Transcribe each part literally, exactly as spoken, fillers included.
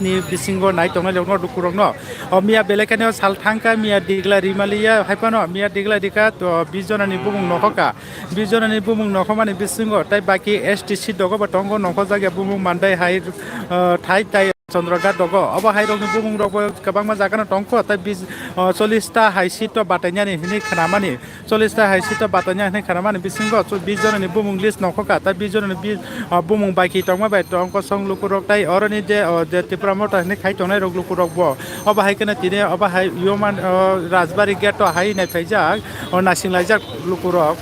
ni bisingo nai tongnai rokno lukurokno. O miya belai kheno sal thangkha, miya digla rimaliya hai phano miya digla rikha to bis jonani bumung nokhoka. Bis jonani bumung nokhomani bisingo tai baki S T C dogo bo tongo, nokhojak ya bumung mandai hai, ah, thai tai Chandra Ghat dogo. Obo hai rokni bumung rokbo kwbangma jagano tongkho, tai bis, ah, chollish ta hai seat o batainani hinwi khnamani. Chollish ta hai seat o bataina hinwi khnamani bisingo chu bis jonani bumung list nokhoka, tai bis jonani bi-, ah, bumung baki tongma bai tong kosong lukurok tai oroni je, oh, je Tipra Motha hinwi khai tongnai rok lukurok bo. Obo hai kheno tini obo hai Yoman, oh, Rajbari gate o hai nai phaijak, oh, naising laijak lukurok.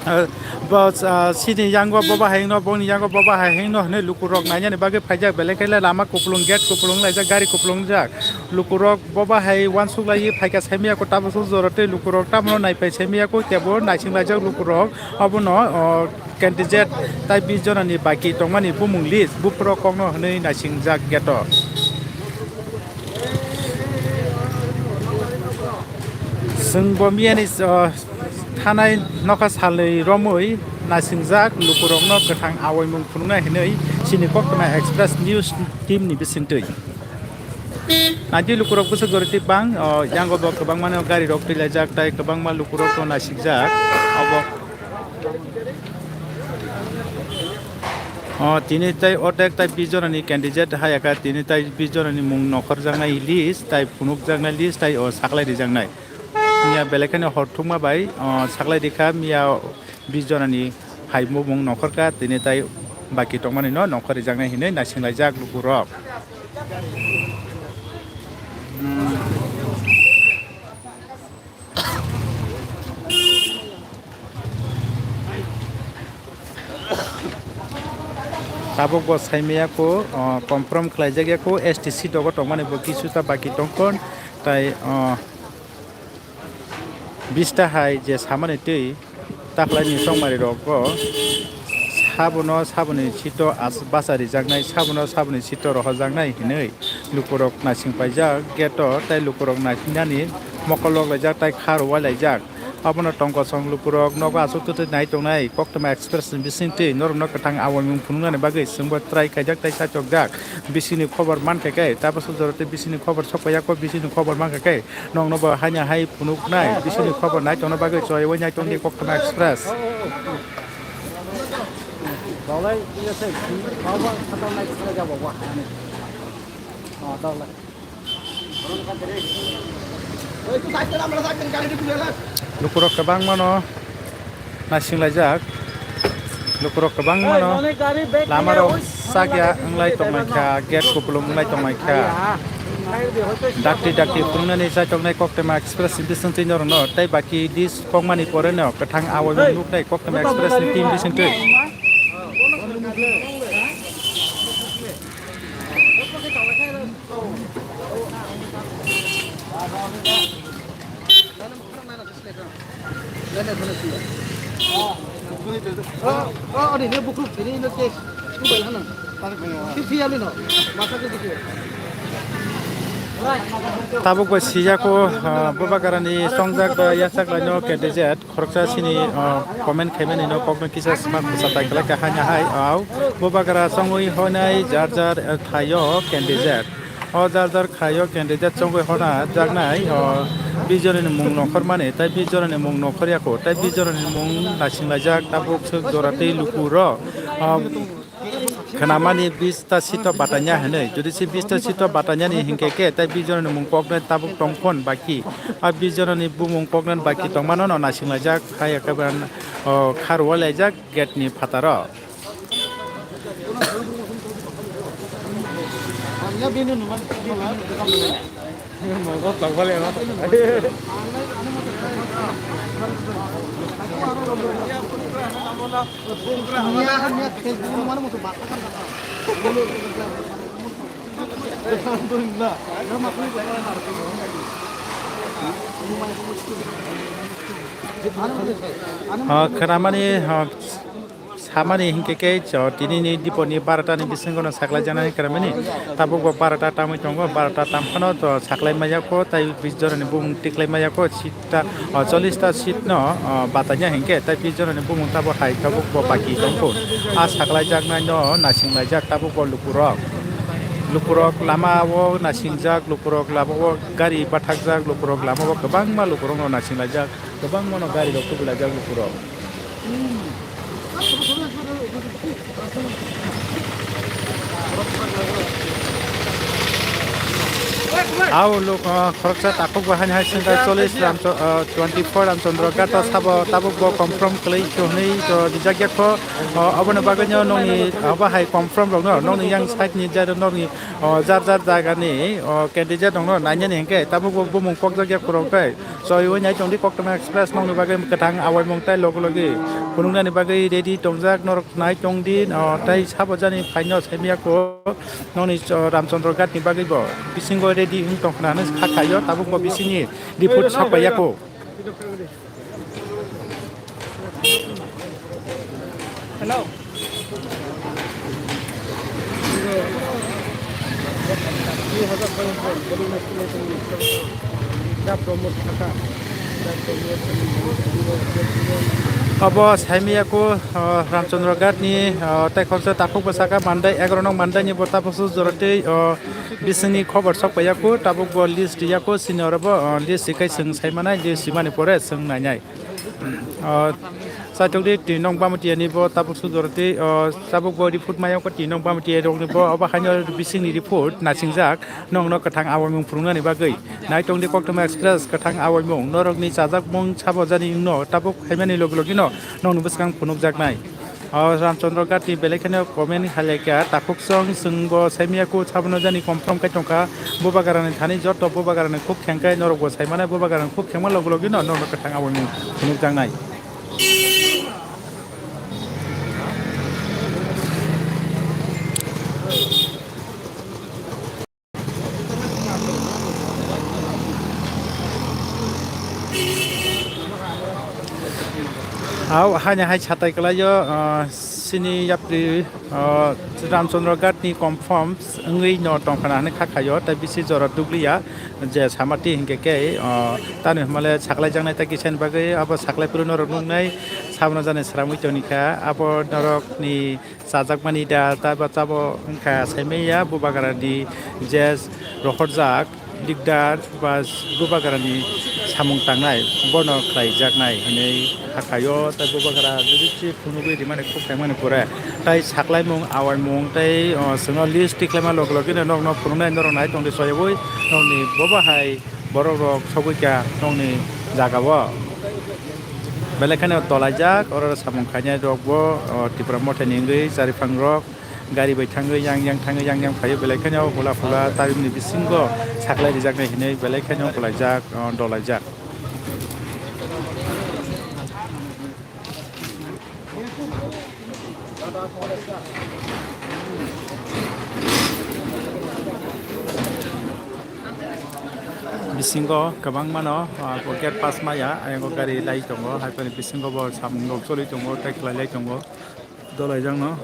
Ah, bo, ah, sini yango boba hai no, boni yango boba hai no hinwi lukurok nainani bagwi phaijak, belai khe lama kupulung, gate kupulung laijak, gari kupulung jak. Lukurok boba hai uansuk lai phaikha saimaya ko tabuk suk jora tei lukurok tamono naipai saimaya ko kebo naising laijak lukurok obono, o, candidate tai bis jonani baki tongmani bumung list buphurok kokno hwnwi naisingjak gate o. Chwng bo miyani, o, thanai nokha salwi romwi naisingjak lukurokno kwthang awaimung phunuknai hwnwi chini Koktwma Express News team ni bisingtwi. Naidi lukurok bwswk jora twi bang, o, yango bo kwbangmano gari rok twi laijak tai kwbangma lukurok no naisikjak. Obo, o, tini tai otek tai bis jonani candidate hayaka, tini tai bis jonani mung nokhorjaknai list tai phunukjaknai list tai o saklai rijaknai. Miya belai kheno hor thukma bai, o, saklai rikha miya bis jonani hai bumung nokhorkha, tini tai baki tongmani no nokhor rijaknai hinwi naising laijak lukurok. Tabuk bo saimaya ko, o, confirm khlaijak ya ko S T C dogo tongmani bo kisu ta baki tongkon tai, o, bis ta hai je samani twi takhlai ni chongmari rok bo sabono saboni sito as-, basa rijaknai, sabono saboni sito rohojaknai hinwi lukurok naising paijak gate o, tai lukurok naisingnani mokol rok laijak tai kha rwui laijak. Abono tongkosong lukurok nogo aswk twi twi nai tongnai Koktwma Express ni bisingtwi norokno kwthang awaimung phunuknani bagwi chwngbo try khaijak tai sachokjak. Bisingni khobor mankha khe, tabuk suk jora tei bisingni khobor sok paiya kho, bisingni khobor mankha khe, nokno bo haino hai phunuknai, bisingni khobor nai tongna bagwi chwraiwi nai tongdi Koktwma Express. Lukurok kwbangmano naisinglaijak. Lukurok kwbangmano lamarok sakya wnglai tongmai kha, gate kupulung wnglai tongmai kha. Dakti dakti phunuknani chaitoknai Koktwma Express ni bisingtwi norokno tei baki list kokmani poreno kwthang awaimung nuknai Koktwma Express ni team bisingtwi. Tabuk bai sijako, ah, Bubagrani chongjak ba yachak laino candidate. Khoroksa chini, o, comment khaimani no kokno kisa sma kwsa tai kwlai kha haino hai, o, Bubagra chongwi honai jar jar, eh, thaio candidate. O jar jar khaio candidate chongwi hona jaknai, o, bis jonani mung nokhormani, tai bis jonani mung nokhorya kho, tai bis jonani mung naisinglaijak tabuk swk jora tei lukurok. O, Khnamani bista sito bataina hinwi, jodi se bista sito batainani hinkhe khe, tai bis jonani mung koknai tabuk tongphon baki. A bis jonani bumung koknani baki tongmano no naisinglaijak, hai ekebaran, o, kharwi laijak gate ni phataro. O, khnamani, o, samani hinkhe khe, o, tinini diponi barota ni bisingo no saklai janani khnamani. Tabuk bo barota tamwi tongo, barota tamphano to saklai maya kho, tai bis jorani bumung tiklai maya kho, seat ta, o, chollish ta seat no, o, bataina hinkhe, tai bis jorani bumung tabuk hai tabuk bo baki tongkho. A saklai jaknai no naisinglaijak tabuk bo lukurok. Lukurok lama o nasingjak, lukurok lama o gari bathakjak, lukurok lama o kwbangma lukurok no nasinglaijak, kwbangma no gari rok tubuilaijak lukurok. Ao luk, ah, khoroksa takhuk bo haini hai sengkha chollish Ramcho-, ah, twenty four Ramchandra Ghat o sabo tabuk bo confirm kwlwi hwnwi to rijak ya kho. Ah, oboni bagwi no nokni abo hai confirm rok no nokni yang side ni jai rok nokni, ah, jar jar jaga ni, ah, candidate rok no nainani hinkhe tabuk bo bumung kokjak ya khorok tei. Choi oi nai tongdi Koktwma Express nokni bagwi kwthang awaimung tei logi logi phunuknani bagwi ready tongjak norok nai tongdi, o, tei sabo jani phaino saimya kho nokni, o, Ramchandra Ghat ni bagwi bo bisingo ready wng tong khna hinwi kha khaio tabuk bo bisingni report sapai ya kho. Hello. Obo saimaya kho, o, Ramchandra Ghat ni, o, tei khoroksa takhuk bwsaka Mandai, egaroh nong Mandai ni bo tabusu jora tei, o, bisingni khobor sok paiya kho, tabuk bo list ya kho, senior bo, o, list hikai chwng sai manai, list simani pore chwng nainai. O, Chaitokdi twi nong Bamatia ni bo tabuk sujoro tei, o, tabuk bo report maya kho twi nong Bamatia rok ni bo obo haino bisingni report nasingjak nokno kwthang awaimung phunuknani bagwi. Naitongdi Koktwma Express kwthang awaimung norokni chajakmung sabo jani wngno tabuk phaimani logi logi no nokni bwskang phunukjaknai. O Ramchandra Ghat ni belai kheno comment halaikha, takhuk song chwng bo saimaya kho sabono jani confirm khai tongkha, Bubagrani thani joto Bubagrani khuk thengkhai norok bo saimano Bubagrani khuk thengma logi logi no norok kwthang awaimung phunukjaknai. Au, haini hai satai kwlaio, ah, sini yapri, ah, Ramchandra Ghat ni confirm wngwi no tongkhana hinwi kha khaio, tei bisi jora dukliya je samati hinkhe khe, ah, tani hwnmale saklaijaknai tei kisaini bagwi abo saklai phuru norok nuknai sabono jani sramwi tongkha abo norokni chajakmani da, ta ba chabo wngkha saimanya Bubagrani je rohorjak leader ba Bubagrani samung tangnai bono khlaijaknai hinwi hakhaio, tei Bubagra jodi se phunugwi rimani khuk khaimani pore tei saklaimung awaimung tei, o, chwngno list tikhlaima logi logi no nokno phunuknai norok nai tongdi soyogwi nokni bobo hai borok rok sogwi kha nokni jagao. Belai kheno tolaijak, oro samung khainai rok bo, o, Tipra Mothani wngwi chariphang rok gari bai thangwi yang yang thangwi yang yang phaio, belai kheno hula hula tarimni bisingo saklai rijaknai hinwi belai kheno kwlaijak, o, dolaijak. Bisingo kwbangma no, ah, gate pass maya, ayang gari lai tongo, hai phano bisingo bo samung rok choli tongo, tei khlai lai tongo, dolaijak no.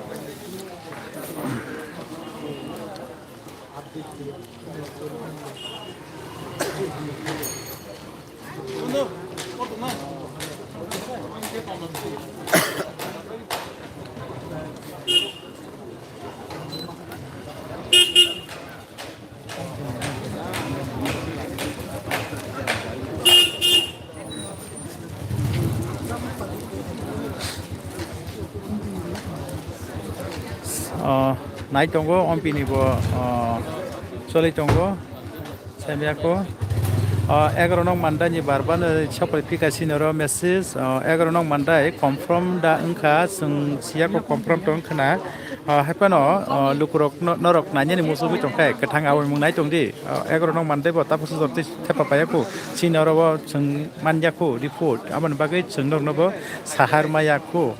O, nai tongo, ompini bo, o, choli tongo. Saimya kho, o, egaroh nong Mandai ni barba no sokphaiphi kha sini oro message, o, egaroh nong Mandai confirm da wngkha, chwng siya kho confirm tong khna, o, hai phano, o, lukurok no-, norok nainani muchungwi tongkha, kwthang awaimung nai tongdi, o, egaroh nong Mandai bo tabusu jora tei thepa paiya kho, sini oro bo chwng manya kho report, aboni bagwi chwng norokno bo sahar maya kho.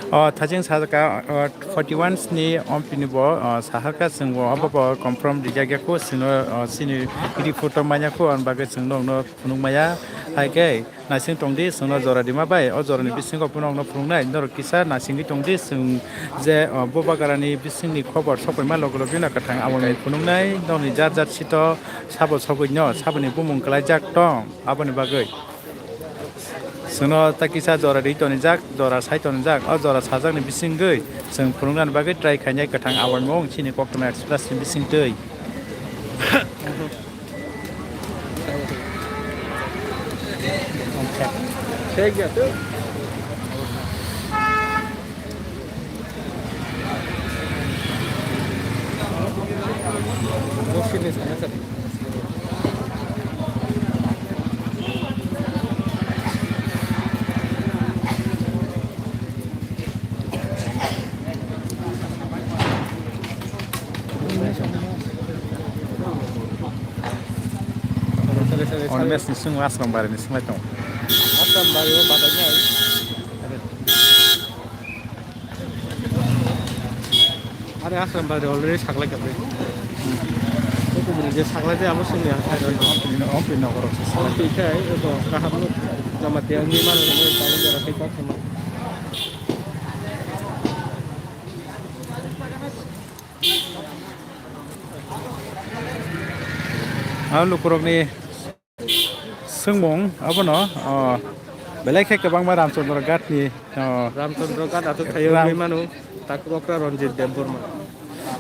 O, thajeng sajak, o, forty one ni ompini bo, o, sahar kha chwng bo abo bo confirm rijak ya kho, chwngno, o, chini report o manya kho, aboni bagwi chwng nokno phunuk maya. Hai khe naising tongdi, chwngno jora rima bai, o jorani bisingo phunukno phunuknai, norok kisa naisingwi tongdi, chwng je, o, Bubagrani bisingni khobor sokphaima logi logi no kwthang aboni phunuknai, nokni jar jar sito sabo sogwi no, saboni bumung kwlaijak tong, aboni bagwi. Chwngno ta kisa jora ri tonijak, jora sai tonijak, o jora sajakni bisingwi chwng phunuknani bagwi try khainai kwthang awaimung chini Koktwma Express ni bisingtwi. Animesh ni swng Asrambari ni swng lai tongo. Asrambari o badai nai. Are Asrambari already saklai kapai. Kok bini je saklai de abo swngya. Ompini nogor rok se saklai. Ompini khai ebo kaham no Jamatia wngwi mano rwmwi tangwi jora tei kok khema. Abo lukurokni swngmung abono, o, belai khe kwbangma Ramchandra Ghat ni, o, Ramchandra Ghat athuk thaio Ram- wngwi mano, takhuk okra Ranjit Debbarma.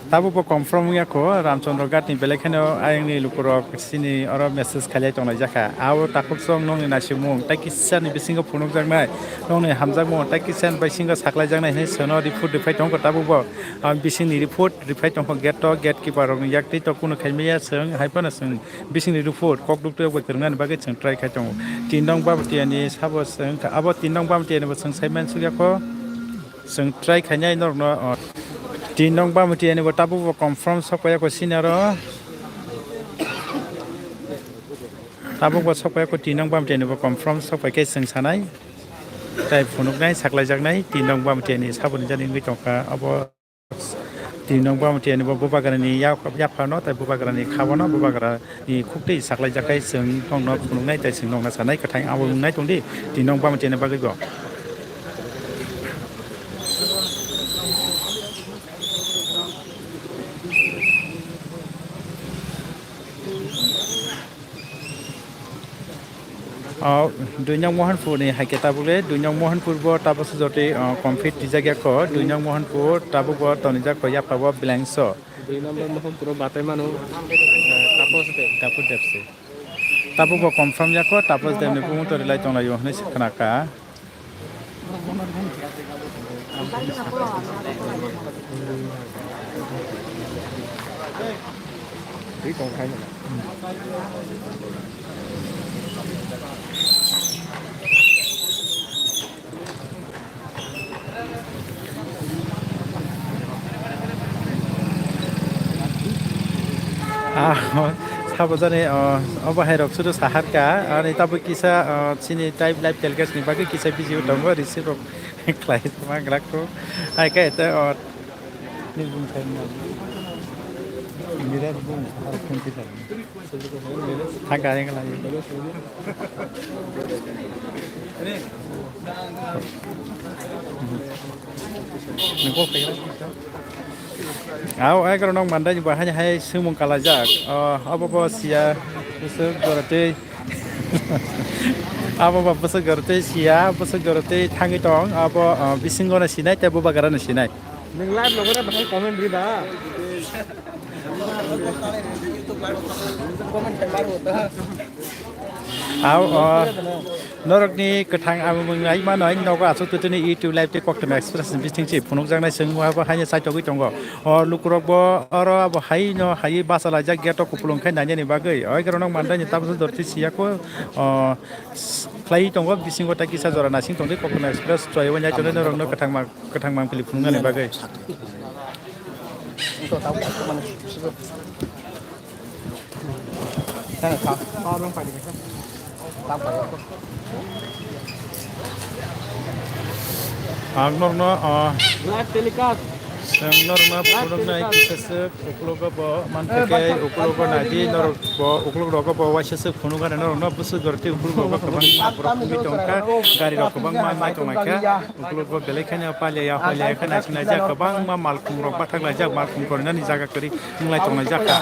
Tabuk bo confirm wngya kho, Ramchandra Ghat ni belai kheno ayang ni lukurok chini oro message khailai tonglai jakha. Abo takhuk song nongni naisingmung, tai kisa ni bisingo phunukjaknai, nongni hamjakmung, tai kisa ni bisingo saklaijaknai hinwi sono report rwphai tongkho tabuk bo. Ang bisingni report rwphai tongkho gate o, gate keeper rokni yak twi to kunu khaimaya chwng, hai phano chwng bisingni report kok duk twi bai kwrwngnani bagwi chwng try khai tongo. Tin nong Bamtiani sabo chwng kha, abo tin nong Bamtiani bo chwng sai mansukya kho. Chwng try khainai norokno, o, tin nong Bamtiani bo tabuk bo confirm sok paiya kho senior o. Tabuk bo sok paiya kho tin nong Bamtiani bo confirm sok pai khe chwng sanai. Tai phunuknai saklaijaknai tin nong Bamtiani saboni jani wngwi tongkha abo. Tin nong Bamtiani bo bubagrani yak-, yaphano tai bubagrani khabano bubagrani khuktwi saklaijakkhai chwng nongno phunuknai tai chwng nongna sanai kwthang abo wngnai tongdi tin nong Bamtiani bagwi bo. O, Duinong Mohanpur ni hai khe tabuk le, Duinong Mohanpur bo tabuk se jotoi, o, complete twijak ya kho, Duinong Mohanpur tabuk bo tonijak kho yapha bo blank so. Dui number Mohanpur o batai mano, eh, Tapos de. Tapos de se. Tabuk bo confirm ya kho, Tapos de ni bumung to rilai tong lai o hinwi se khna kha. Ah, sabo jani, o, obo hai rok sudu sahar ka, ani tabuk kisa, o, chini type life telecast ni bagwi kisa busy o tongo, receive rok khlai ma glak ko. Hai khe te, o, ni bung khai ma. Mira bung, har khun kisa. Thang ka ring lai. Nungkuk kaigra. Au, ai karo nong mandai ni bahai hai sumung kalajak. Oh, abo bo siya, bwswk gorotwi. Abo bo bwswk gorotwi siya, bwswk gorotwi thangwi tong. Abo, oh, bisingo no sinai, tei bubagra no sinai. Nwng live logo na bahai comment ri ba. Au, o, norokni kwthang amung ai mano, ai nogo aswk tutuni YouTube live tei Koktwma Express ni bising se phunukjaknai chwng bo haino chaitogwi tongo. O lukurok bo oro abo haino hai bachalaijak gate o kupulung khai nainani bagwi. Oi goro nok mandai ni tabuk dorti siya ko, o, khlai tongo bisingo tai kisa jora nasing tongdi Koktwma Express chwrai bai nai tonwi norokno kwthang ma-, kwthang mangpili phunuknani bagwi. Ang norokno, ah, live telecast. Ang norokno phunuknai kisa swk, uklogo bo manthai khe, uklogo naidi, norok bo, uklok rogo bo waisa swk phunukgani norokno bwswk jorti uklogo bo kwbangma borok wngwi tongkha, gari rok kwbangma nai tonglaikha. Ukulok bo belai kheno palia ya, palia ya kheno sinai jak kwbangma malkhung rok bathak lai jak, malkhung korinani jaga kwrwi wnglai tonglai jak kha.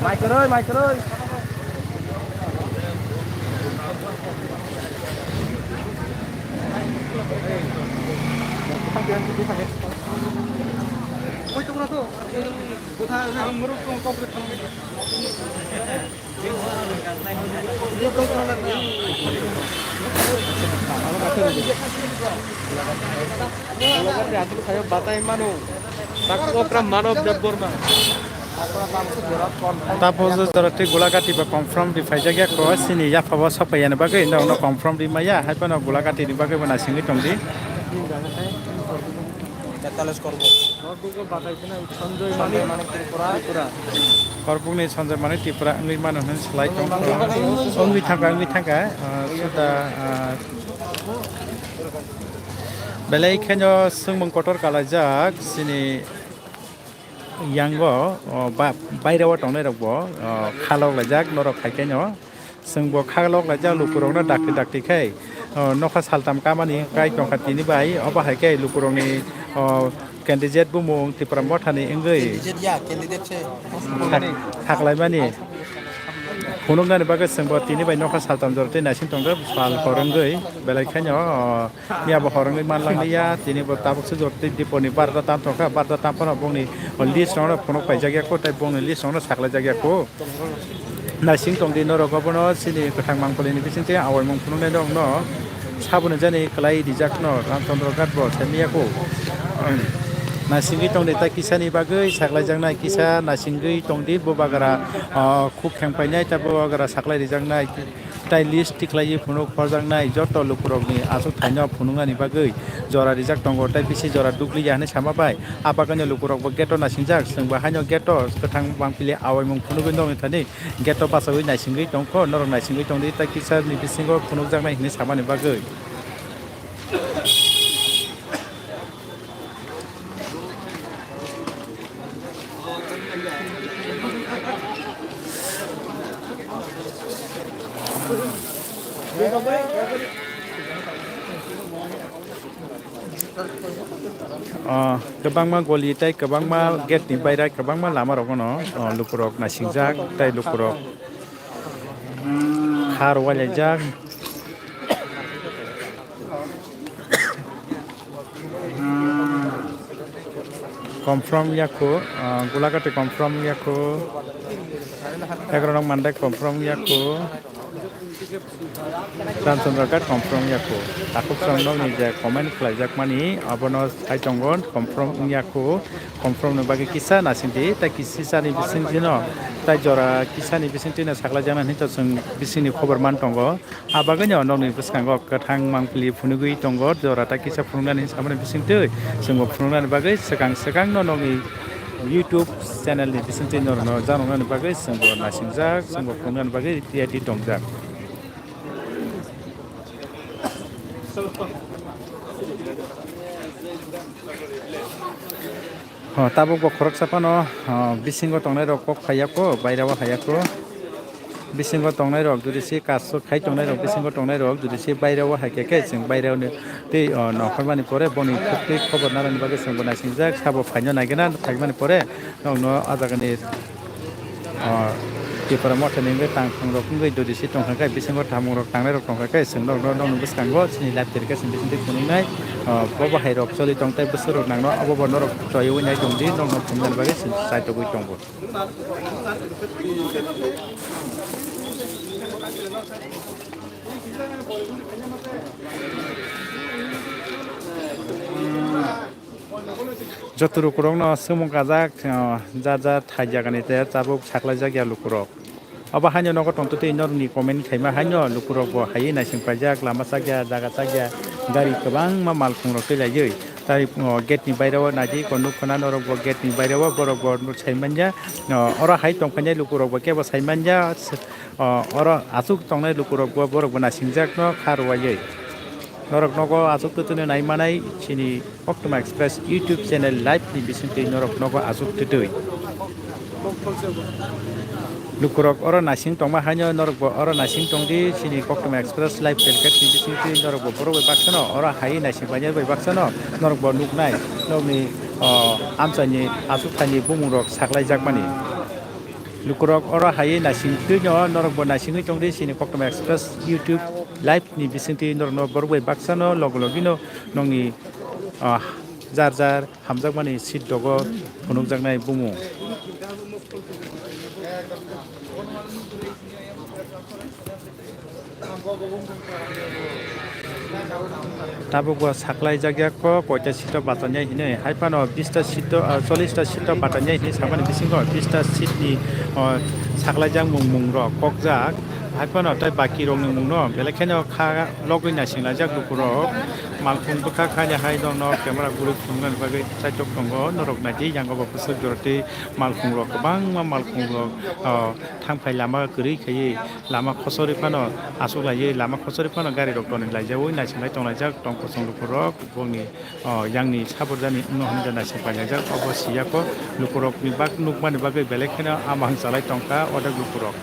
Mai kwrwi, mai kwrwi. Batai mano. Tak okra Manob Debbarma. Tapo jora tei Gulagati ba confirm ri phaijak ya kho, sini yapha bo sokphaiyani bagwi, no, no confirm ri maya, hai phano Gulagati ni bagwi bo naisingwi tongdi. Tetallis korbo. Sanjay Manik Tripura. Korbukni Sanjay Manik Tripura wngwi mano hwnwi slai tong kho. Wngwi thangkha, wngwi thangkha, ah, suda, ah, belai kheno swngmung kotor kalaijak, sini yango, o, ba-, baireo tongnairokbo, o, khalok laijak norok hai kheno. Chwngbo kha lok laijak lukurokno dakti dakti khai, o, nokha saltam kamani kai tongkha tini bai, obo hai khe lukurokni, o, candidate bumung Tipra Mothani wngwi Candidate ya, candidate se. Sak-, saklaimani phunuknani bagwi chwngbo tini bai nokha saltam jora tei naising tongkha sal hor wngwi belai khaino, o, miya bo hor wngwi manlangya, tini bo tabuk se jora tei diponi barda tam tongkha, barda tam phano bongni list rokno phunuk paijak ya kho tei bongni list rokno saklaijak ya kho. Naising tongdi norok obono chini kwthang mangpili ni bisingtwi awaimung phunuknai norokno saboni jani kwlai rijakno Ramchandra Ghat bo saimaya kho. Naisingwi tongdi ta kisani bagwi saklaijaknai kisa naisingwi tongdi bo bagara, ah, khuk kheng painai ta bo bagara saklai rijaknai tai list tikhlaiwi phunuk horjaknai joto lukurokni aswk thaino phunuknani bagwi jora rijak tongo tai bisi jora dukliya hinwi sama bai. Abagwino lukurokbo gate o naisingjak, chwngbo haino gate o kwthang mangpili awaimung phunugwi nokni thani gate o bachaui naisingwi tongkho, norok naisingwi tongdi, tei kisa ni bisingo phunukjaknai hinwi samani bagwi. Ah, kwbangma goli tei kwbangma gate ni baira kwbangma lama rok no, ah, lukurok naisingjak tei lukurok kha rwlaijak. Confirm yakho, ah, Gulagati confirm yakho, Egrorok Mandai confirm yakho. Ramchandra Ghat confirm yakho. Takhuk chwng nokni je comment khlaijakmani, abono sai tongo, confirm wngya kho. Confirm ni bagwi kisa naisingdi, tai kisani bisingtwino, tai jora kisani bisingtwino saklaijaknai hinwi to chwng bisingni khobor man tongo. Abagwino nokni bwskango kwthang mangpili phunugwi tongo, jora tai kisa phunuknani samani bisingtwi chwngbo phunuknani bagwi swkang swkangno nokni YouTube channel ni bisingtwi norokno janoknani bagwi chwngbo naisingjak, chwngbo phunuknani bagwi ready tongjak. Ho, tabuk bo khoroksa phano, ho, bisingo tongnai rok kok phaiya kho, baira o haiya kho. Bisingo tongnai rok jodi se kaso khai tongnai rok, bisingo tongnai rok jodi se baira o hai khe, khe chwng baira o ni tei, o, nongkhormani pore boni tei khobor narani bagwi chwng bo naisingjak, sabo phaino naigena phaimani pore nokno o jaga ni, o, Tipra Motha ni wngwi tangthong rok wngwi dodi si tongkha khe, bisingo thamung rok tangnai rok tongkha khe, chwng norok no nokni bwskango chini live telecast ni bisingtwi phunuknai, o, bo bahai rok choli tong tei bwswk rok nangno abo bo norok choi wi nai tong di, nokno phunuknani bagwi chwng chai togwi tongo. Joto lukurokno swngmung kajak, ah, jar jar thai jagani tei tabuk saklaijak ya lukurok. Obo haino nogo tongtwtwi norokni comment khaima haino lukurokbo haiwi naising paijak, lama chakya, jaga chakya, gari kwbangma malkhungrok twi laiwi. Tai, oh, gate ni baireo naidi, ko nuk khna norokbo gate ni baireo borokbo sai manya. Oh, oro hai tongphainai lukurokbo kebo sai manya. Oh, oro aswk tongnai lukurokbo borokbo naisingjakno kha rwaiwi. Norok nogo aswk twtwino nai manai chini Koktwma Express YouTube channel live ni bisingtwi norok nogo aswk twtwi. Lukurok oro naising tongma haino norokbo oro naising tongdi chini Koktwma Express live telecast ni bisingtwi norokbo borok bai baksano oro hai naising painai bai baksano norokbo nuknai nokni, o, amchaini aswk thaini bumungrok saklaijakmani. Lukurok oro hai naisingtwi no norok bo naisingwi tongdi sini Koktwma Express YouTube live ni bisingtwi norok no borok bai baksa no logo logi no nongni, ah, jar jar hamjakmani seat dogo phunukjaknai bumung. Tabuk bo saklai jak ya kho, koita seat o bachanya hinwi. Hai phano bista seat o, ah, chollish ta seat o bachanya hinwi samani bisingo bista seat ni, oh, saklai jak mung mung rok kok jak. Hai phano tei baki rok ni mung no belai kheno kha logwi naising lai jak luku rok. Malkhung bwkha kha ya hai no camera guri phunuknani bagwi chaitok tongo. Norok naidi yango bo bwswk jora tei malkhung rok kwbangma malkhung rok, oh, thang phai lama kwrwi khaiwi. Lama khosori phano aswk laiwi, lama khosori phano gari rok tonwi laijawi, naising lai tonglaijak tong kosong lukurok, bongni, o, yangni saborjani wngno hwnwi naising painajak, obo siyako lukurokni bak nukmani bagwi belai kheno amang chalai tongkha odek lukurok.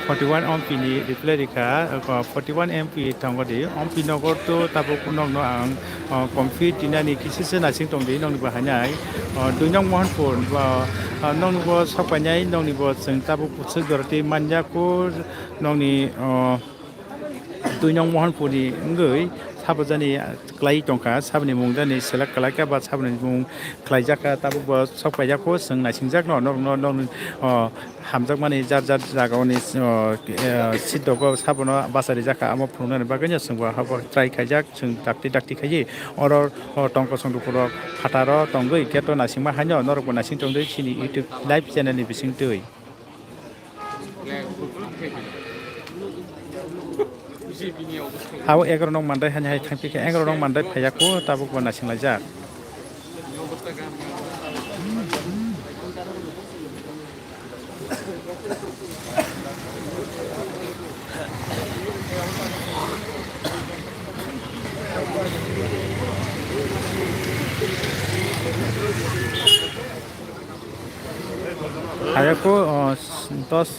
Forty one M P ni reply rikha, o, forty one M P tongo di, M P nogor to tabuk nokno ang, o, kompi tinani kisisa naising tongdi, nokni bo hainai, o, dui nong Mohanpur, o, o, nokni bo sokpainai, nokni bo chwng tabuk kuchuk joroti manjakur, nokni, o, dui nong Mohanpur ni wngwi sabajani kwlai tongkha, saboni mung jani select kwlaikha ba saboni mung khlaijakha, tabuk bo sokpaijakho, chwng naisingjakno, nokno, nokni, o, hamjakmani jar jar jagao ni, o, eh, seat dogo sabono basa rijak kha, amo phunuknani bagwino chwngbo habo try khaijak, chwng dakti dakti khaiwi oro, o, tong kosong lukurok phataro tongwi gate o naisingma haino norokbo naising tongdi chini YouTube live channel ni bisingtwi. Habo egaroh nong mandai haino hai thangpikha, egaroh nong mandai phaiya kho, tabukbo naisinglaijak. Hayako, o, dos,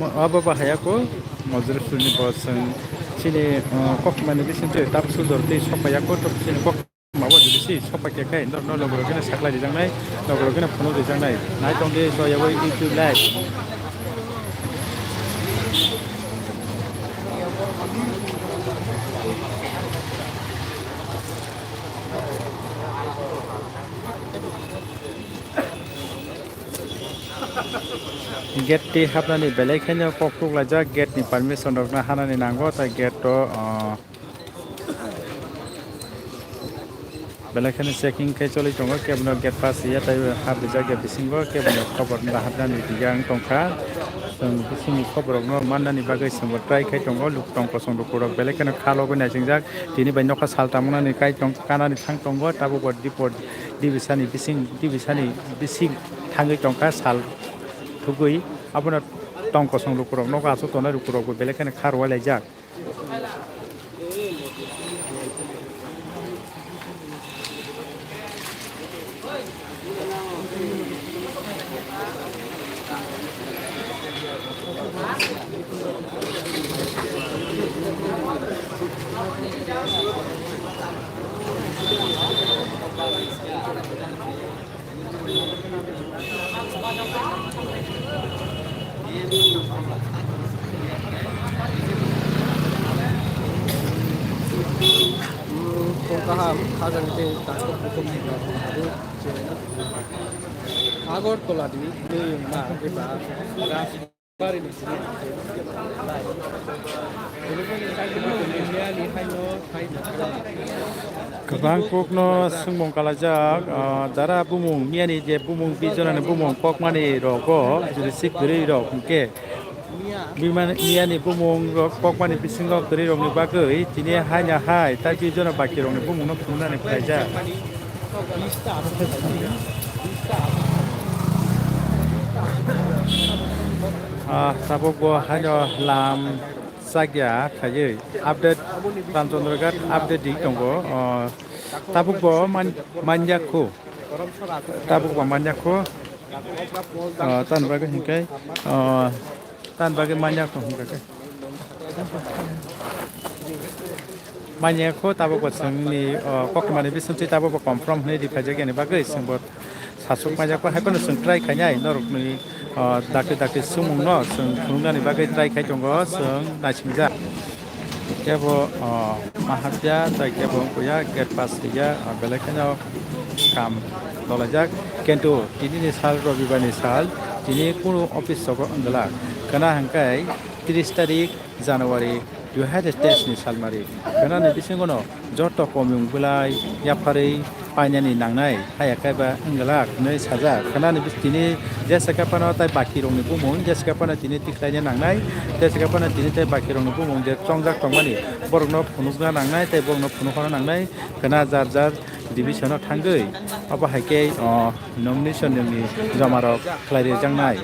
o, abo bo hayako, mojrwsuni bo chwng chini, o, kokmani bisingtwi tabuk sujor tei sokpaiya kho, tok chini kok. Mabo jibisi sopa kekai, no, no, logo logo saklai rijaknai, logo logo phunuk rijaknai. Nai tongdi, joya bai YouTube live. Gate twi hapnani belai kheno kok tuklaijak, gate ni permission rokno hanani nango, tai gate o, o, Belai kheno checking khe choli tongo, kebono gate pass ya, tai hap rijak ya bisingo, kebono khobor lahapnani tiyang tongkha. Chwng bisingni khoborokno mannani bagwi chwngbo try khai tongo, luk tong kosong lukurok belai kheno kha logwi naisingwk. Tini bai nokha sal tangmani kai tong, kanani thang tongo, tabukbo dipor dibisani bising, dibisani bising thangwi tongkha sal thugwi. Abono tong kosong lukurok nogo aswk tongnai lukurokbo belai kheno kha rwlaijak. Kung kaham, khajang tei tangkuk bukhuk swnam. Agartala ni twi wngma eba Rajbari ni simi. Kwbang kokno swngmung kalaijak, ah, jara bumung miyani je bumung bijonani bumung kokmani rogo jodi sik kwrwi rok hwnkhe bimani, miyani bumung rok kokmani bisingo kwrwi rokni bagwi tini haino hai tai bijono baki rokni bumungno phunuknani phaijak. Ah, tabuk bo haino lam chakya khaiwi update, Ramchandra Ghat update di tongo. Ah, tabuk bo man-, manya khu. Tabuk bo manya khu. Ah, tani bagwi hinkhe, ah, tani bagwi manya khu hinkhe. Manya khu tabuk bo chwngni, ah, koktwmani bisingtwi tabuk bo confirm hwnwi riphaijak yani bagwi chwngbo. Sasuk maijak pa hai phano chwng try khainai norokni, ah, dakti dakti swngmungno chwng phunuknani bagwi try khai tongo chwng naisingjak. Kebo, ah, mahatya tei kebo wngkha gate pass rwya, ah, belai kheno kam tolaijak. Kintu tinini sal, robibarni sal, tini kunu office sogo wngwlak. Kana hwnkhe tris tarik January dui hazar teis ni salmari. Kanani bisingono joto komung bwlai yapharwi painani nangnai, haya kaiba wngwlak hwnwi sajak. Kanani bis-, tini jesa kaphano tai bakirokni bumung, jesa kaphano tini tikhlaina nangnai, jesa kaphano tini tai bakirokni bumung je chongjak tongmani, borokno phunukna nangnai tei borokno phunukna nangnai, kana jar jar division-o thangwi, obo hai khe, o, nomination ni jomarok khlai rijaknai.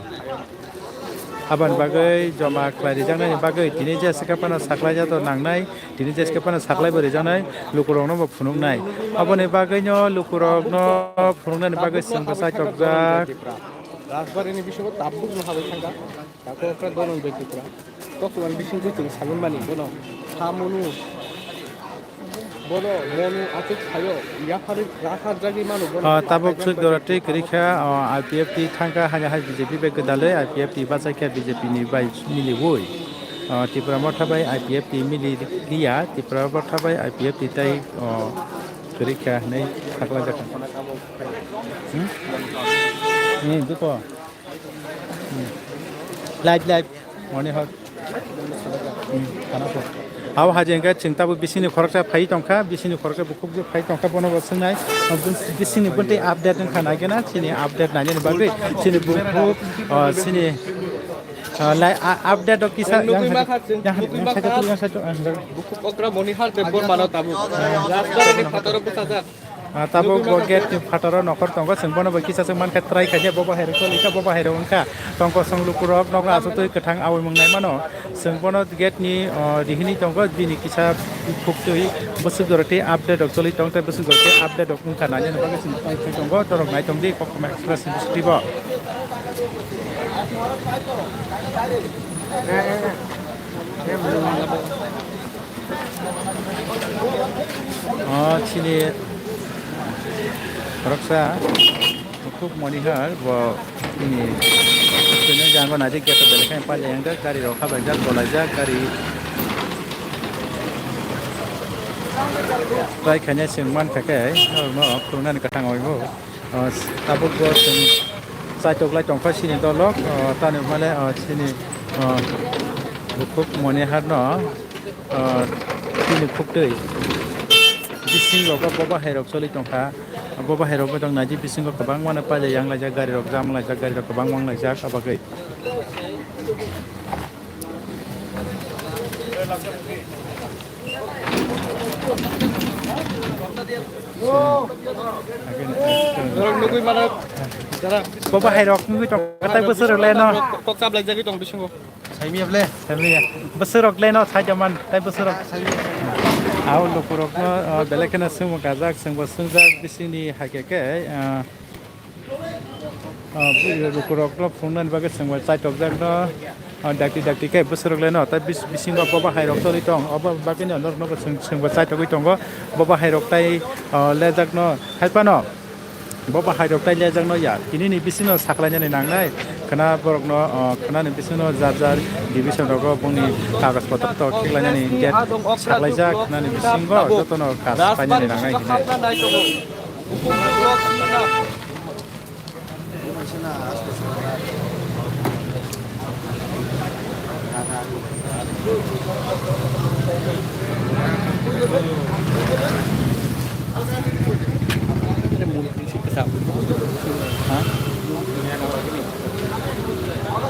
Aboni bagwi joma khlai rijaknai bagwi tini jesa kaphano saklai jato nangnai, tini jesa kaphano saklai bo rijaknai, lukurokno bo phunuknai. Aboni bagwino lukurokno phunuknani bagwi chwng bwsai tokjak. Rajbari ni bisingo tabuk no habai thangkha. Tako okra dono bai Tripura. Koktwmani bisingtwi chwng saimani bono. Hamunu. Bono moni achuk sayo. Yapharwi rakhar jagwi mano bono. Ah, tabuk suk dora twi kwrwi kha, ah, I P F T thangkha, hanya hai B J P bai gwdalwi I P F T bachai kha B J P ni bai miliwi. Ah, Tipra Motha bai I P F T mili liya, Tipra Motha bai I P F T tai, ah, kwrwi kha hinwi saklai jakha. Hmm? Hmm, duko. Hmm. Live, live. Moni hor. Hmm, khana ko. Abo haje hwnkhe chwng tabuk bisingni khoroksa phai tongkha, bisingni khoroksa bukhuk je phai tongkha, bono bo swngnai. Bisingni buntwi update wngkha naikhe na, chini update nainani bagwi, chini bukhuk, ah, chini, ah, lai-, ah, update o kisa. Nugwi yang makha, chwng yang nugwi yang makha. Yang saitok, yang saitok, ah, yang saitok. Bukhuk okra moni har te bor mano tabuk. Rajbari ni phataro bwsajak. Ah, tabuk bo gate ni phataro nokhor tongo, chwng bono bai kisa chwng mankha try khaikhe bo bahai rok choli kha, bo bahai rok wngkha tongkosong lukurok nokno aswk twi kwthang awi mwngnai mano. Chwng bono gate ni, oh, rihini tongo, bini kisa khuktwi bwswk jora tei update rok choli tong tei bwswk jora tei update rok wngkha nai nini bagwi chwng try khai tongo, norok nai tong di Koktwma Express ni bwswk twi bo. O chini khoroksa bukhuk moni har bo chini chini jango naidi gate belai khe pailai yang jak, gari rok habai jak, bolai jak, gari try khaina chwng mankha khe norokno khulumnani kwthang oi bo. O tabuk bo chwng chaitok lai tongkha chini dolok, o tani hwnmale, o chini, o bukhuk moni har no. Ah, chini khuktwi bisingo bo, bo bahai rok choli tongkha. Bo bahai rok bo tong naidi bisingo kwbangma no pailai yang laijak, gari rok jam laijak, gari rok kwbangma wng laijak, abagwi. Norok nugwi mano, jara. Bo bahai rok nugwi tongkha, tai bwswk rok le no. Kok, kok chap laijagwi tong bisingo. Saimia ble? Saimia. Bwswk rok le no sai jaman, tai bwswk rok. Au lukurok no, ah, belai kheno swngmung kajak, swngbo swngjak bisingni hai khe khe, ah, ah, lukurok no phunuknani bagwi swngbo chaitokjak no, ah, dakti dakti khe bwswk rok le no, tai bis-, bisingo bo bahai rok choli tong, obo bagwi no norok no swng-, swngbo chaitogwi tongo, bo bahai rok tai, ah, lejak no hai phano. Bo bahai rok tai lejakno ya, tini ni bisingo saklainani nangnai, khwna borokno, o, khwnani bisingo jar jar division rogo bongni kagoj potor to khiklainani date saklaijak, khwnani bisingo jotono kas painani nangnai hinwi.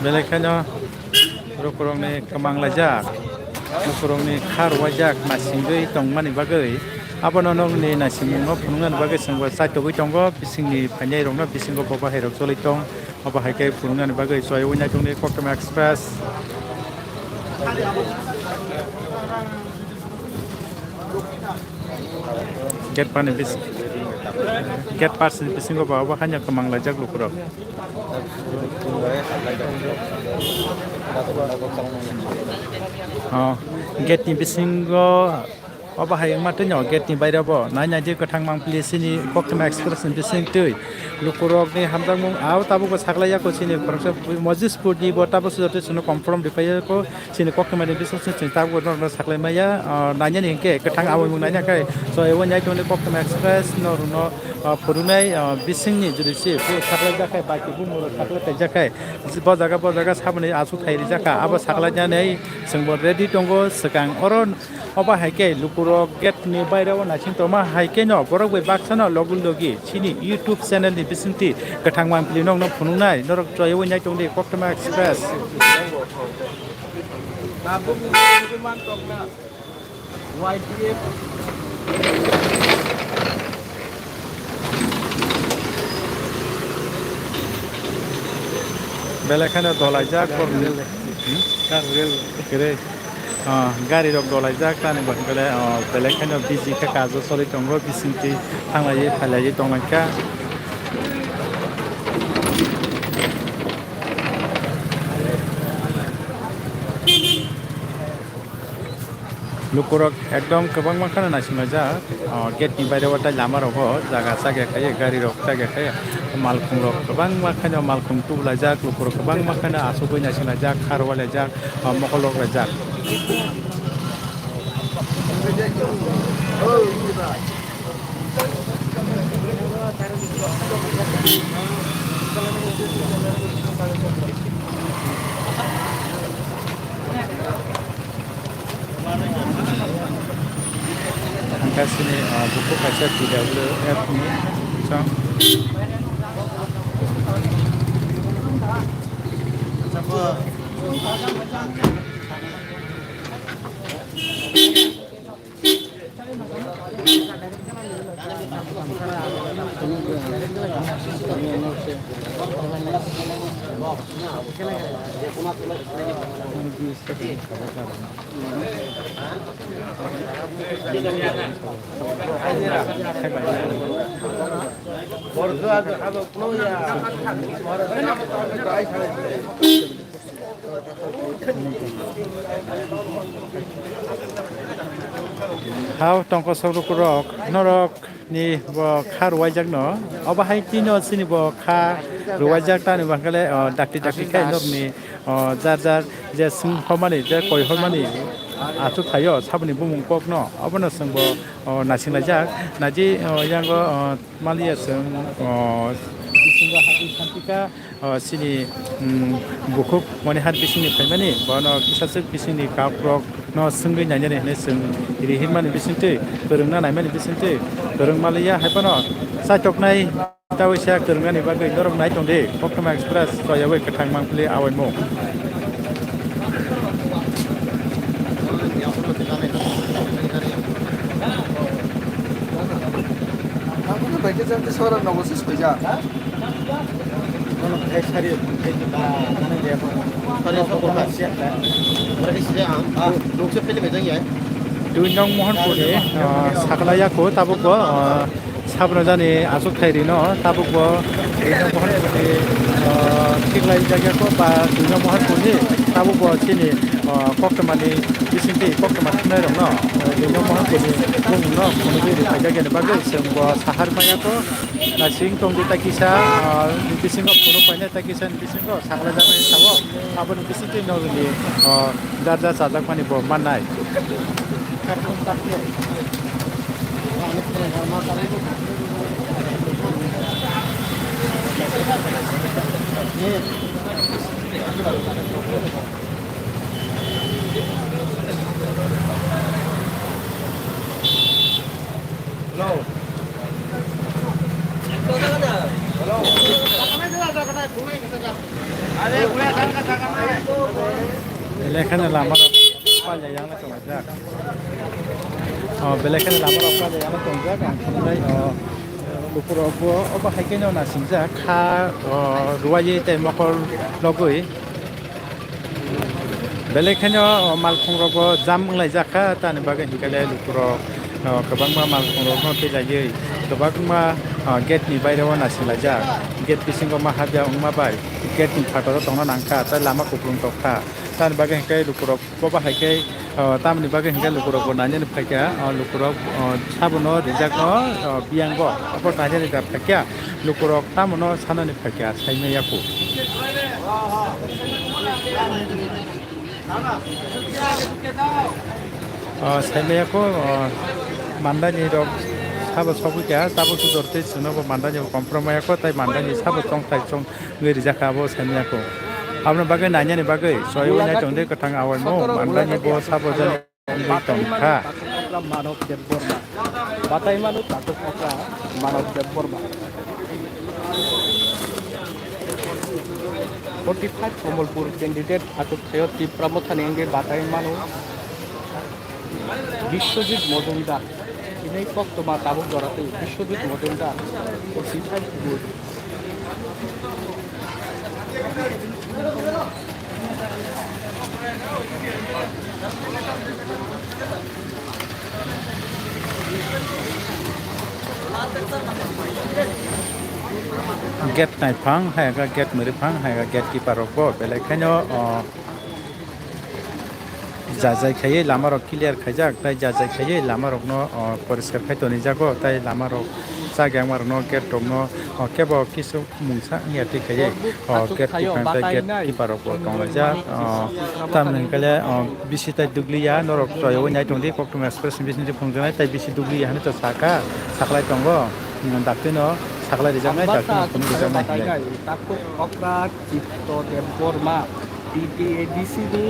Belai kheno lukurokni kwmang laijak, lukurokni kha rwajak naisingwi tongmani bagwi, abono nokni naisimungno phunuknani bagwi chwngbo chaitogwi tongo, bisingni phainairokno bisingo bo bahairok choli tong. Obo hai khe phunuknani bagwi chwaiwi naitongdi Koktwma Express. Gate pass ni bis-, gate pass ni bisingo ba obo haino kwmang laijak lukurok. Oh, gate ni bisingo Obo hai wngma twi no gate ni baire bo nai nai di kwthang mangpili sini Koktwma Express ni bising twi lukurok ni hamjakmung abo tabuk bo saklai ya ko sini khoroksa Mojis pur ni bo tabuk sujak twi sini confirm ripai ya ko sini Koktwma ni bising sini tabuk no saklai maya nai nai ni hwnkhe kwthang abo mung nai nai khe so ebo nai tongni Koktwma Express no rwno phurunai bising ni jodi si saklai jak khai baki bumung rok saklai jak khai bo jaga bo jaga saboni asuk thai rijak kha abo saklai nani chwng bo ready tongo swkang oro. Obo hai khe lukurok gate ni baire o naising tongma hai khe no borok bai baksa no logi logi chini YouTube channel ni bisingtwi kwthang mangpili nokno phunuknai norok chayui nai tongdi Koktwma Express. Belai kheno dolaijak borokni. Hmm? Kwrwi. Ah, gari rok dolaijak tani bo hwnkhe, ah, belai kheno busy khe kajo choli tongo, bisingtwi thanglaiwi phailaiwi tonglaikha. Lukurok ekdom kwbangma kheno naisinglaijak, ah, gate ni baire o tei lama rogo jaga chakya khai, gari rok chakya khai, malkhung rok kwbangma kheno malkhung tubulaijak, lukurok kwbangma kheno achugwi naisinglaijak, kharwalaijak. Ah, mokol rok rwjak. Hwnkhe sini, ah, bukhuk kaisa T W F ni song. Hao tongkosok lukurok, norok ni bo kha rwaijakno, obo hai tino chini bo kha rwaijakno, tani bo hwnkhe le, o, dakti dakti khe norokni, o, jar jar je swng hormani, je koi hormani, achuk thaio saboni bumung kokno, obono chwng bo, o, naisinglaijak, naji, o, yango, o, maliya chwng, o, bisingo hapwi thantika. O, chini, mm, bukhuk Monihar bisingni phaimani, bono kisaswk bisingni kakrokno swngwi nainani hinwi chwng ri hinmani bisingtwi, kwrwngna naimani bisingtwi, kwrwng maliya hai phano chaitoknai tawi sa kwrwngnani bagwi norok nai tongdi, Koktwma Express, choyawi kwthang mangpili awaimung. Ang khe bai khe jang khe sora nogo se soija. Dui nong Mohanpurni, ah, sakla yako tabukbo, ah, sabno jani achuk thairino tabukbo dui nong Mohanpurni, ah, thiklai jakya ko ba dui nong Mohanpurni tabukbo chini, ah, koktwmani bisingtwi koktwma thumnairokno, ah, dui nong Mohanpurni bumungno phunugwi rwphaijakya ni bagwi chwngbo sahar maya ko. Naising tongdi ta kisa, ah, bisingo phunuk painai ta kisa ni bisingo sakhlaijaknai sao, aboni bisingtwi norokni, ah, jar jar chajakmani bo mannai. Hello. Hello. Belai kheno lama rok palya yang na tongjak. Oh, belai kheno lama rok palya yang na tongjak. Ang thumnai, oh, lukurok bo obo hai kheno nasingjak. Kha, oh, ruwaiwi tei mokol logwi. Belai kheno, o, malkhungrokbo jam wnglaijak kha, tani bagwi hinkhe le lukurok, o, kwbangma malkhungrokno twilaigwi kwbangma, o, gate ni baireo nasinlaijak. Gate bisingo ma habya wngma bai gate ni phataro tongna nangkha, tei lama kupulung tongkha. Tamni bagwi hinkhe lukurok bo bahai khe, o, tamni bagwi hinkhe lukurok bo nainani phaikha, o, lukurok, o, sabono rijak no, o, biyang bo abo nainani da phaikha, lukurok tamono sanani phaikha, saimaya kho. O, saimaya kho, o, mandani rok sabo sogwi kha, tabuk sujor tei chwngno bo mandani bo confirm maya kho, tai mandani sabo chongthai chong wngwi rijak kha, abo saimaya kho. Aboni bagwi nainani bagwi choi wngya tongdi kwthang awai mo, mandani bo sabo jani wngwi tongkha. Batai manu Tatuk Okra Manob Debbarma. Batai manu Tatuk Okra Manob Debbarma. Forty five Komolpur candidate achuk thaio Tipra Mothani wngwi batai manu Biswajit Mojumdar. Ini koktwma tabuk jora twi Biswajit Mojumdar forty five vote. Gate naiphang hai khe gate mwrwphang hai khe gate keeper rok bo belai khaino, o, jajai khaiwi lama rok clear khaijak, tei jajai khaiwi lama rokno, o, poriskar khai tonijago, tei lama rok chak yang ma rokno gate rokno, o, kebo kisu mungsa wngya twi khaiwi, o, gate kwkhwrang tei gate keeper rok bo tonglaijak, o, tamni hwnkhe le, o, bisi tei dukliya norok toiwi nai tongdi, Koktwma Express ni bisingtwi phunukjaknai tei bisi dukliya hinwi to saka, saklai tongo, daktino saklai rijaknai, daktino phunuk rijaknai hinwi. Takhuk Okra Chitto Debbarma, T T A D C ni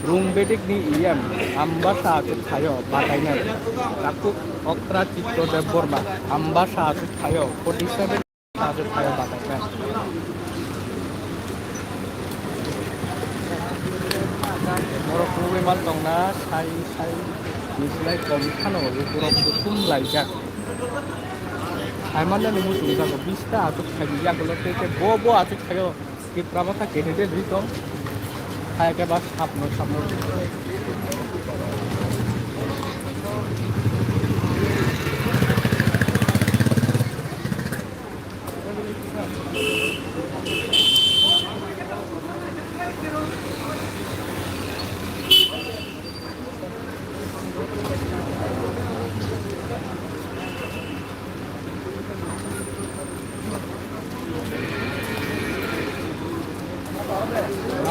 Rungbedik ni E M Ambasa achuk thaio batainai. Takhuk Okra Chitto Debbarma, Ambasa achuk thaio forty seven achuk thaio batainai. Borok kubui man tongna sai sai ni slai kom khano borok kuthum laijak. Sai mannani muchung jago bista achuk thaiya ulo tei tei bo bo achuk thaio. Tipra Motha candidate ri tong. Hai ke bas sapno sapno.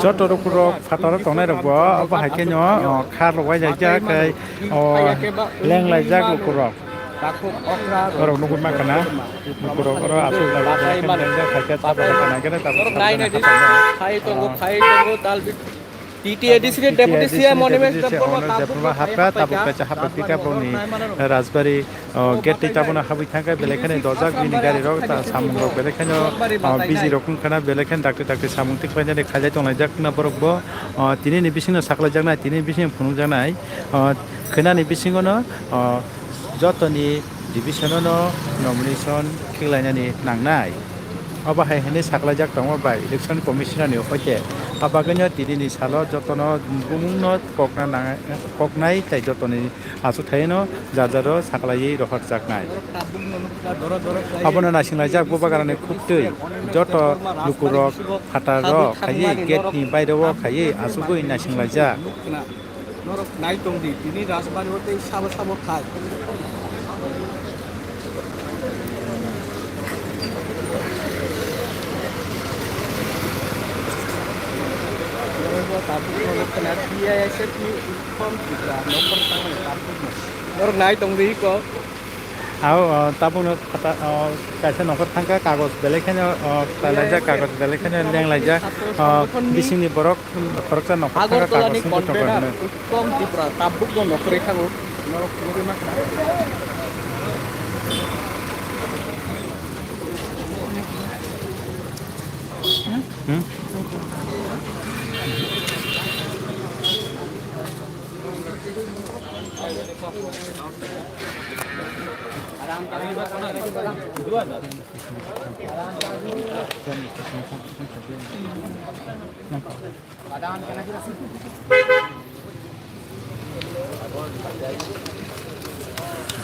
Joto rok phataro tongnai rok bo abo hai khe no, o, khar rok wai jak jak tei, o, leng lai jak luku rok. Borok nugwi mankha na, luku rok oro aswk lai jak, leng jak hai khe tabuk hai khe nai khe tabuk. Phai tongo, phai tongo, tal bit. T T A D C ni Deputy C M Onimesh Debbarma tabuk hapkha, tabuk kaisa hapkha tei tabukni Rajbari, o, gate tei tabukno habwi thangkha, belai kheno dojak bini gari rok, ta samung rok belai kheno, o, busy rok wngkha na, belai kheno dakti dakti samung tei khlainani khailai tonglaijak na borok bo, o, tini ni bisingno saklaijaknai, tini ni bisingno phunukjaknai, o, khwnani bisingo no, o, jotoni division-o no nomination khiklainani nangnai. Obo hai hwnwi saklaijak tongo bai Election Commissioner ni hoite. A bagwino tini ni salo jotono bumungno kokna nang-, koknai tei jotoni achukthai-no jar jaro saklaiwi rohorjaknai. Abono naisinglaijak Bubagrani khuktwi joto lukurok phatarrok khaiwi gate ni baireo khaiwi achugwi naisinglaijak. Norok nai tong di, tini Rajbari o tei sabo sabo khai. Norok tabuk no khna T I S F ni Uttom Tripura nokol tangmani tabuk no. Norok nai tong di ko. Ao, o, tabukno khata, o, kaisa nokhor thangkha, kagoj belai kheno, o, talaijak, kagoj belai kheno lenglaijak, o, bisingni borok, khoroksa nokhor thangkha, kagoj wngwi tongkha hwnwi. Uttom Tripura tabukno nokhorwi thango. Norok nugwi mankha. Hmm?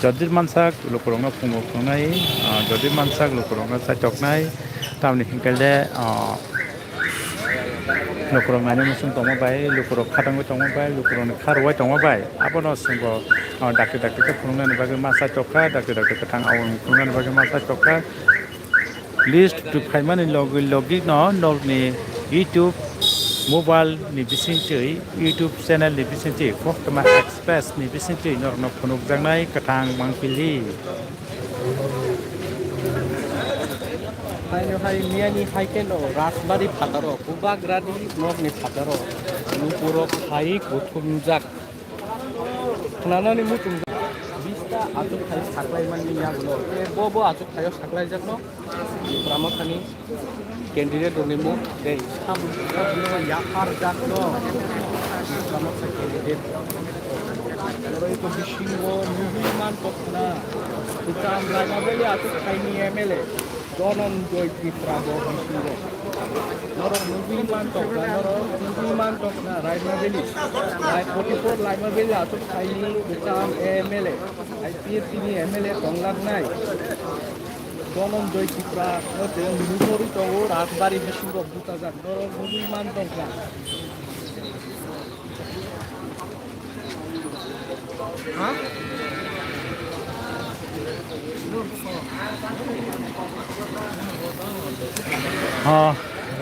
Jodi mansak lukurokno phungo phungnai, ah, jodi mansak lukurokno chaitoknai, tamni hinkhe le, ah, Lukurok naina muchung tongma bai, lukurok khatangwi tongma bai, lukurokni kha rwui tongma bai, abono chwngbo, o, dakti dakti khe phunuknani bagwi ma chai tokha, dakti dakti kwthang aboni phunuknani bagwi ma chai tokha. List tu phaimani logi logi no nokni YouTube mobile ni bisingtwi, YouTube channel ni bisingtwi, Koktwma Express ni bisingtwi norokno phunukjaknai kwthang mangpili. Haino hai miyani hai khe no Rajbari phataro, Bubagrani nokni phataro, lukurok hai kuthumjak. Khwnanani muchungjak, bista achukthai saklaimani yagulo. Tei bo bo achukthai o saklaijakno Tipra Mothani candidate rokni mung tei samung yapharjakno Tipra Motha candidate. Oro eko bisingo nugwi mantokna, Bhutan Raima Valley achukthai ni M L A Dhananjay Tripura bo bisingo. Norok nugwi mantokna, norok nugwi mantokna Raima Valley. Rai forty four Raima Valley achukthai ni Bhutan M L A, I P F T ni M L A tonglaknai Dhananjay Tripura no chwng nugwi tongo, Rajbari bisingo buchajak. Norok nugwi mantokna. Ha,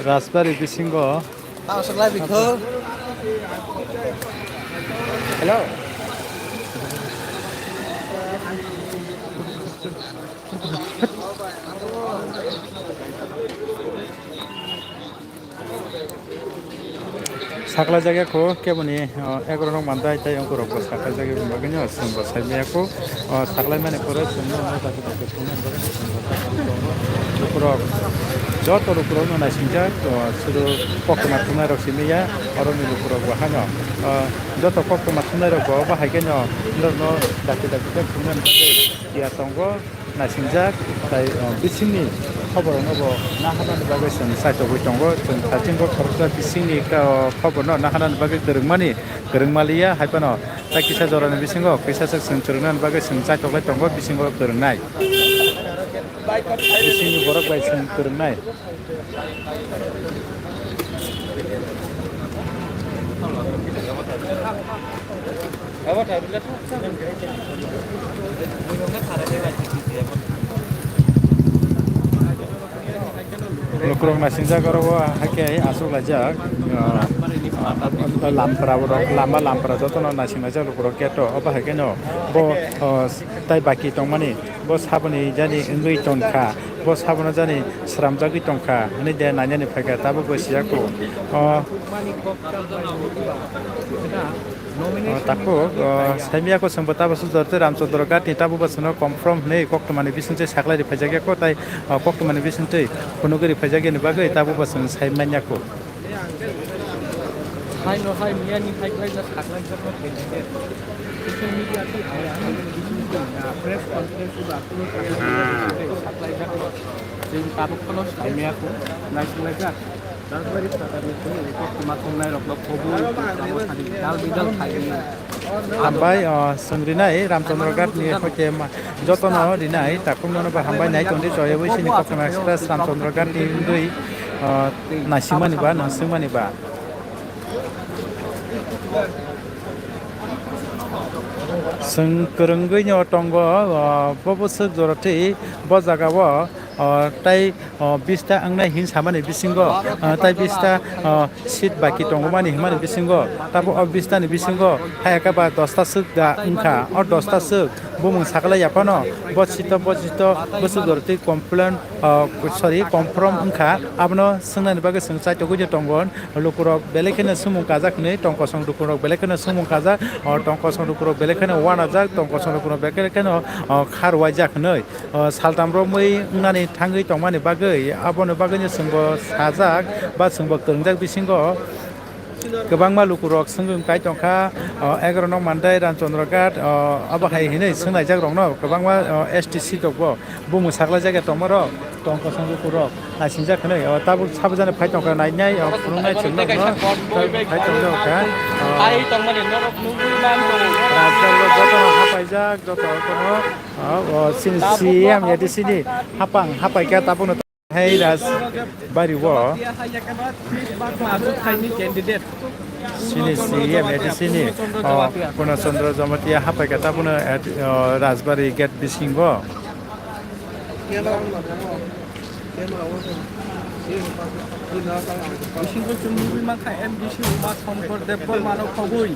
Rajbari bisingo. Hello. Saklaijak ya kho keboni, o, egrok rok mandai tei wngkorok bo saklaijak ya bagwi no chwng bo sai maya kho. O, saklai mani pore chwng no, no, lukurok joto lukurok no naisingjak, o, sudu koktwma thumnai rok simi ya, oro ni lukurok bo haino, o, joto koktwma thumnai rok bo, bo hai khe no norok no dakti dakti khe thumnani bagwi ya tongo. Naisingjak, tai, o, bisingni khobor no bo naharnani bagwi chwng chaitogwi tongo. Chwng thachingbo khoroksa bisingni ka-, o, khobor no naharnani bagwi kwrwngmani, kwrwngmaliya hai phano. Tai kisa jorani bisingo kisa swk chwng kwrwngnani bagwi chwng chaitoklai tongo, bisingo kwrwngnai. Bisingni borok bai chwng kwrwngnai. Lukurok naisingjak oro o hai khe aswk laijak, ah, lampra borok, lama lampra jotono naisingjak lukurok gate o, obo hai kheno bo, ah, tai baki tongmani. Bo saboni jani wngwi tongkha, bo sabono jani sramjagwi tongkha hwnwi de nainani phaikha, tabuk bo siyako. O, o, takhuk, o, saimiyako chwngbo tabuk sujor tei Ramchandra Ghat ni tabuk bo chwngno confirm hwnwi koktwmani bisingtwi saklai rwphaijakya ko, tai, o, koktwmani bisingtwi phunugwi rwphaijakya ni bagwi tabuk bo chwng sai manya ko. Hai no hai miyani hai khlaijak, kha khlaijak no khe khe. Social media tei hai ang press conference ba kuno kha khlaijak no. Chwng tabuk phano sai maya kho, naisingjak. Rajbari phatarni phunugwi koktwma thumnai rokno khobor, dal bidal khai. Hambai, o, chwng rinai Ramchandra Ghat ni hoite ma-, jotono rinai takhukno bo hambai nai tongdi, choyawi sini Koktwma Express Ramchandra Ghat ni wngwi, o, naisimani ba, naisingmani ba. Chwng kwrwngwi no tongo, o, bo bwswk jorotwi bo jaga o, o, tai, o, bista wngnai hin samani bisingo, o, tai bista, o, seat baki tongmani himani bisingo, tabuk o bista ni bisingo hai khe ba dosta swk da wngkha, o dosta swk bumung saklai ya phano bo sito, bo sito bwswk jorotwi complain, o, sorry, confirm wngkha, abono swngnani bagwi chwng chaitogwi tongo. Lukurok belai kheno swngmung kajak hinwi tong kosong lukurok belai kheno swngmung kajak, o tong kosong lukurok belai kheno uanajak, tong kosong lukurok belai kheno, o, kha rwuaijak hinwi, o, saltam romwi wngnani thangwi tongmani bagwi, aboni bagwino chwngbo sajak ba chwngbo kwrwngjak bisingo kwbangma lukurok swngwi kai tongkha, o, egarono mandai Ramchandra Ghat, o, abo hai hinwi swngnaijak rokno kwbangma, o, S T C rokbo. Bumung saklai jaga tongmarok, tong kosong lukurok, naisingjak hinwi, o, tabuk sabajani phai tongkha, nainai, o, phunuknai chwngno, no, phai tongkha, o, Ai tongmani norok nugwi man tongo. Rajaglo jotono hapaijak, joto kono, o, o, chini Tabuk C M A D C ni hapang hapaikha, tabukno. Hai Rajbari o. Candidate. Sini C M A D C ni, oh, Purna Chandra Jamatia hapai kha ta bono, eh, oh, Rajbari gate bisingo. Bisingo chwng nugwi mankha M D C Uma Shankar Debbarma no khogwi.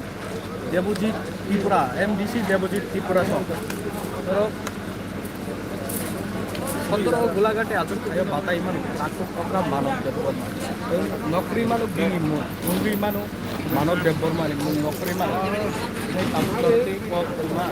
Debojit Tripura, M D C Debojit Tripura song. Oro sotoro Golaghati achuk khayo batai mano, takhuk okra Manob Debbarma. Nokri mano bini mung, nokri mano Manob Debbarma ni mung nokri mano. Tei takhuk tei kok ma.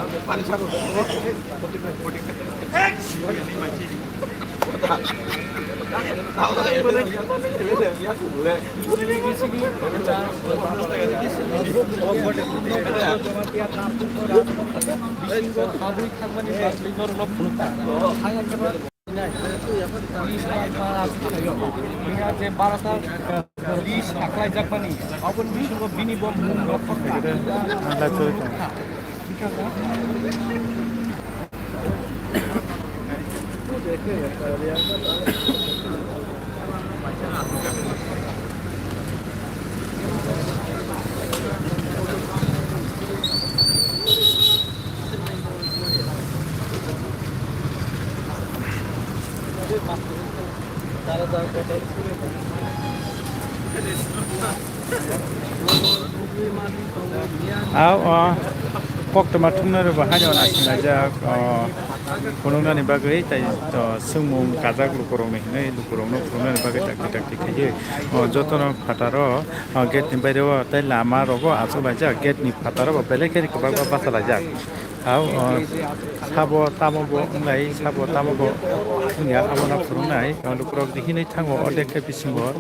Au, o, koktwma thumnai rwbo haino naisinglaijak, o, phunuknani bagwi tei, o, swngmung kajak lukurokni hinwi lukurokno phunuknani bagwi dakti dakti khaiwi, o, jotono phataro, o, gate ni baireo tei lama rogo achuklaijak, gate ni phataro bo belai khe kwbangma bachalaijak. Au, o, sabo tamo bo wnglai, sabo tamo bo wngya, abono phwrwngnai. Lukurok hinwi thango, o dekhe bisingo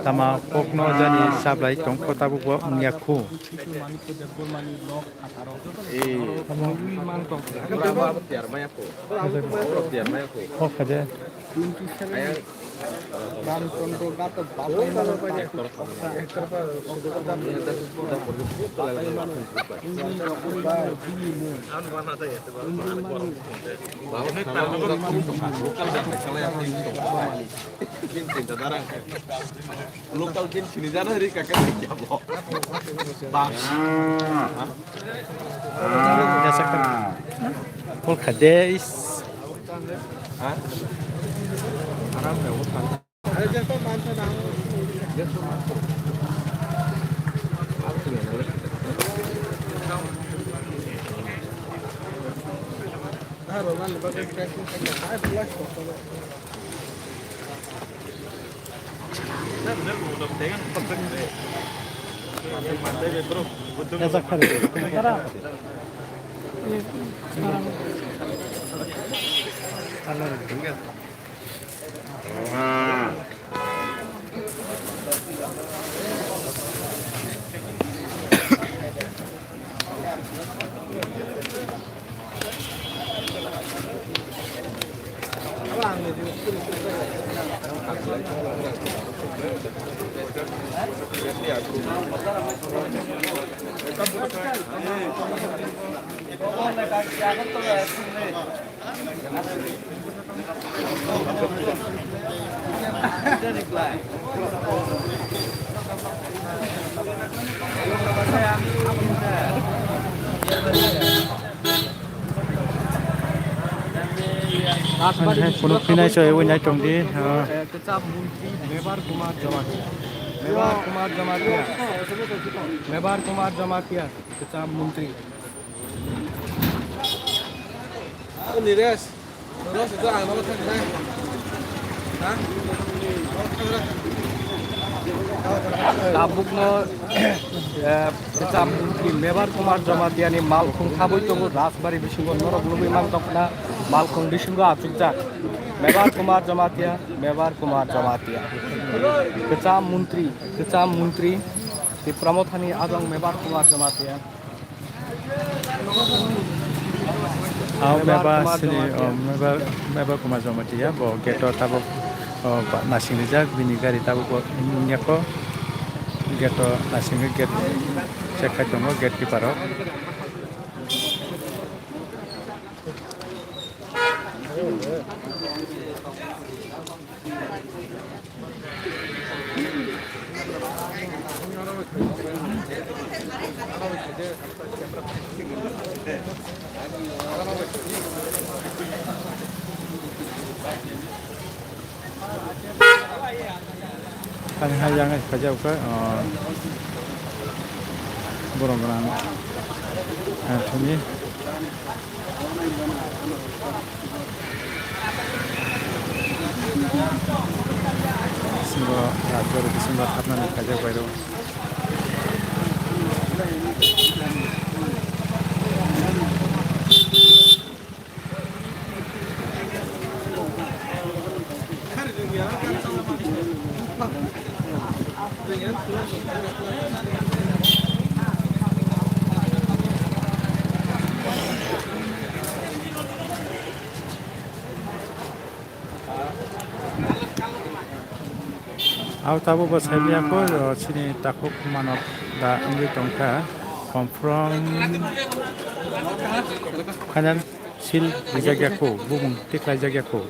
tama kokno jani chablai tongkho, tabukbo wngya khu. Kok kha de. Local din sini jana ri kaka kya bo. Bang. Kol khade is. Ha? Aram na wo. Phunuk phinai choi ui nai tong di, ah. Kwcham montri Mebar Kumar Jamatia. Mebar Kumar Jamatia. Mebar Kumar Jamatia, kwcham montri. Niresh, Niresh, ito ang nolo thang na. Ha? Tabukno, eh, kwcham montri Mebar Kumar Jamatiani malkhung khabwi tongo Rajbari bisingo, norok nugwi mantokna malkhung bisingo achukjak. Mebar Kumar Jamatia, Mebar Kumar Jamatia. Kwcham montri, kwcham montri Tipra Mothani adong Mebar Kumar Jamatia. Ang Mebar Mebar Kumar sini, Jamatia. Oh, Mebar, Mebar Kumar Jamatia, bo gate o tabuk, oh, ba-, nasing rijak, bini gari tabuk bo nungya kho. Gate o nasing ri gate check khai tongo, gate keeper rok. Ani hai yang khaja uka, ah, borok rang, ah, thani. Bisingo rajwari bisingo hapnani khaijak bairo. Abo tabuk bo saimanya kho, o, chini takhuk manok da wngwi tongkha. Confront final seal rijak ya kho, bumung tiklai jak ya kho.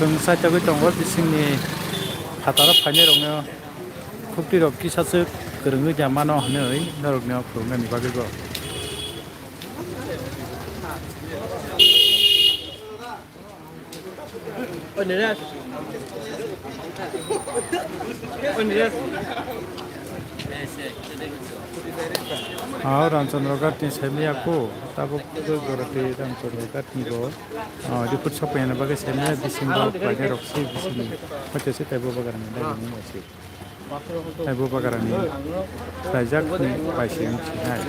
Chwng saitogwi tongo bisingni phataro phainairokno, khuktirok kisa swk kwrwngwi ya mano hwnwi norokno phwrwngnani bagwibo. O Ramchandra Ghat ni saimanya kho, tabuk Gorati Ramchandra Ghat ni bo, o, report sokphaina bagwi saimanya bisingo khlainairok se bisingni hoite se teibo bagarani dagini ase. Tei bo bagarani khlaijak ni bai se wng sinai.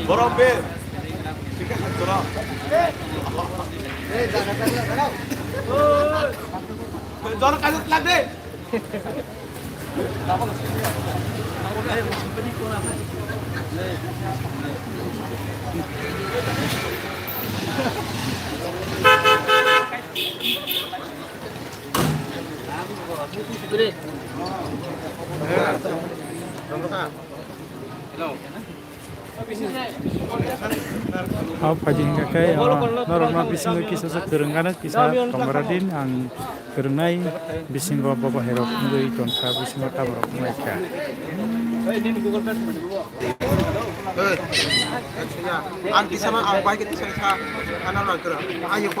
Borok be. Jor kaisa tlak de. Hello. O phaidi hingkha khe, o, norokno bisingo kisa se kwrwng gano kisa tongmora din, ang kwrwngnai bisingo bobo herok wngwi tongkha, bisingo tamorok wngnai kha. Ang kisa ma, ang bai khe tisa kha, ano lang kwrwng. Ang